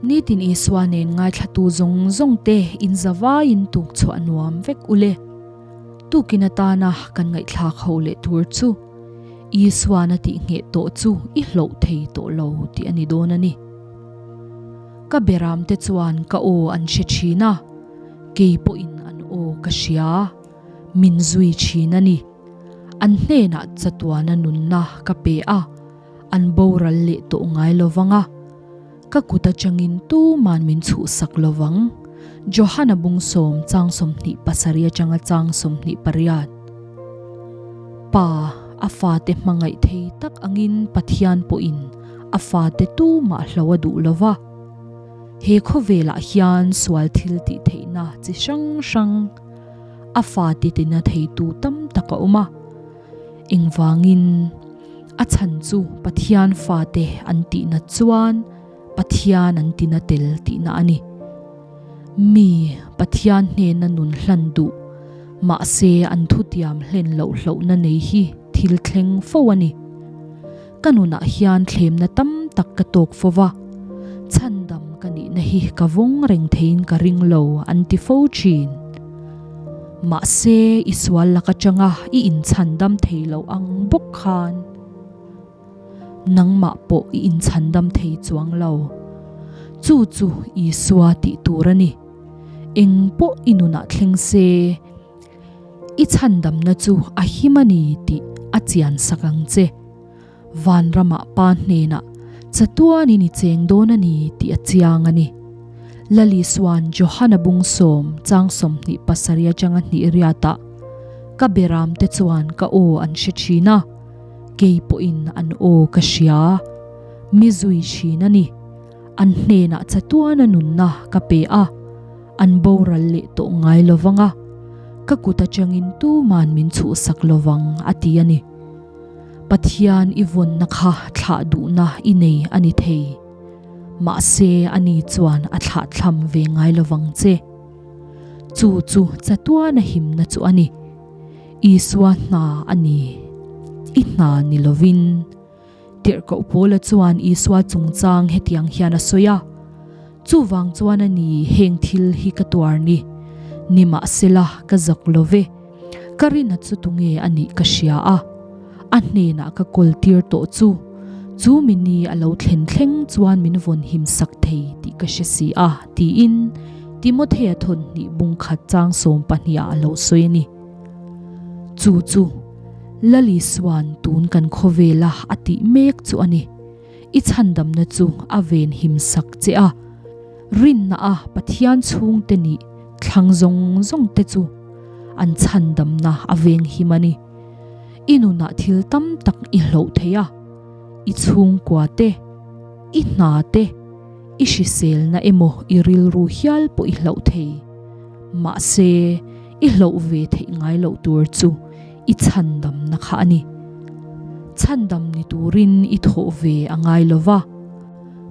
Nitin Isua nen ngaithlatu zawng zawng te in zavaiin tuk chhuah nuam vek ule. Tukin atana kan ngaihthlak ho leh tur chu Isuan a tih ngheh tawh chu i hloh thei tawh lo tih a ni dawn a ni. Ka beram te chuan ka aw an hre thin a, kei pawhin an aw ka hria, min zui thin a ni. An hnenah chatuana nunna ka pe a, an boral leh tawh ngai lo vang a. Ka kut atangin tuman min chhuhsak lo vang. Johana bungsawm chang 27 atanga chang 28. Pa, a fate hmangaih thei tak angin Pathian pawhin a fate tumah hlo a duh lo va. He khawvelah hian sual thil tih theihna chi hrang hrang a fate tina theitu tam tak a awm a. Engvangin? A chhan chu Pathian fate an tihna chuan Pathian an tina tel tihna a ni. Mi, Pathian hnena nun hlan duh, mahse an thutiam hlen loh hlauhna nei hi thil thleng fo a ni. Ka nunah hian thlemna tam tak ka tawk fo va, chhandam ka nihna hi ka vawng reng theiin ka ring lo an ti fo thin. Mahse, i sual lak atanga i inchhandam thei lo ang bawk khan nangmah pawh i inchhandam thei chuang lo. Chu chu Isua tih tur a ni. Eng pawh i nunah thleng se, i chhandamna chu a him a ni tih a chian sak ang che. Vanramah Pa hnenah chatuanin i cheng dawn a ni tih a chiang a ni. Lalisuan Johana bung sawm chang 27 atanga hnih riatah, Ka beramte chuan ka aw an hre thin a, kei pawhin an aw ka hria. Mi zui thin a ni. An hnenah chatuana nunna ka pe a, an boral leh tawh ngai lo vang a, ka kut atangin tuman min chhuhsak lo vang a ti a ni. Pathian i vawnna kha thlah duhna i nei a ni thei. Mahse ani chuan a thlah thlam ve ngai lo vang che. Chu chu chatuana himna chu a ni. Isua hna a ni. I hna ni lovin. Tirhkoh Paula chuan Isua chungchang hetiang hian a sawi a, Chuvang chuan a ni heng thil hi ka tuar ni. Nimahsela ka zak lo ve. Ka rina chu tunge a nih ka hria a, a hnenah ka kawl tir tawh chu. Chu mi ni a lo thlen thleng chuan min vawn him sak thei tih ka hre si a, tiin Timothea thawnhnih bungkhat chang 12 ah a lo sawi a ni. Chu chu. Lali Suan tun kan khawvela a tih mek chu a ni. I chhandamna chu a ven him sak che a. Rinna a Pathian chhungte nih thlang zawng zawng te chu an chhandamna a veng him a ni. I nunah thil tam tak i hloh thei a, i chhungkua te, i hna te, i hriselna emaw i rilru hial pawh i hloh thei. Mahse, i hloh ve theih ngai loh tur chu i chhandamna kha a ni. Chhandam ni turin i thawh ve a ngai lo va,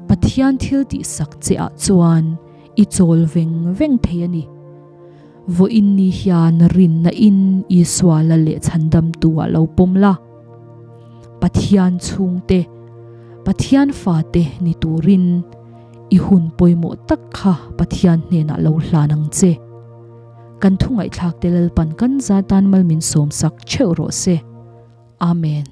Pathian thil tihsak che ah chuan i chawl veng veng thei a ni. Vawiin ni hian rinna in Isua la leh chhandamtu ah lo pawm la. Pathian chhungte, Pathian fate ni turin i hun pawimawh tak kha Pathian hnenah lo hlan ang che. Kan thu ngaihthlak te Lalpan kan za tan mal min sawm sak theuh rawh se. Amen.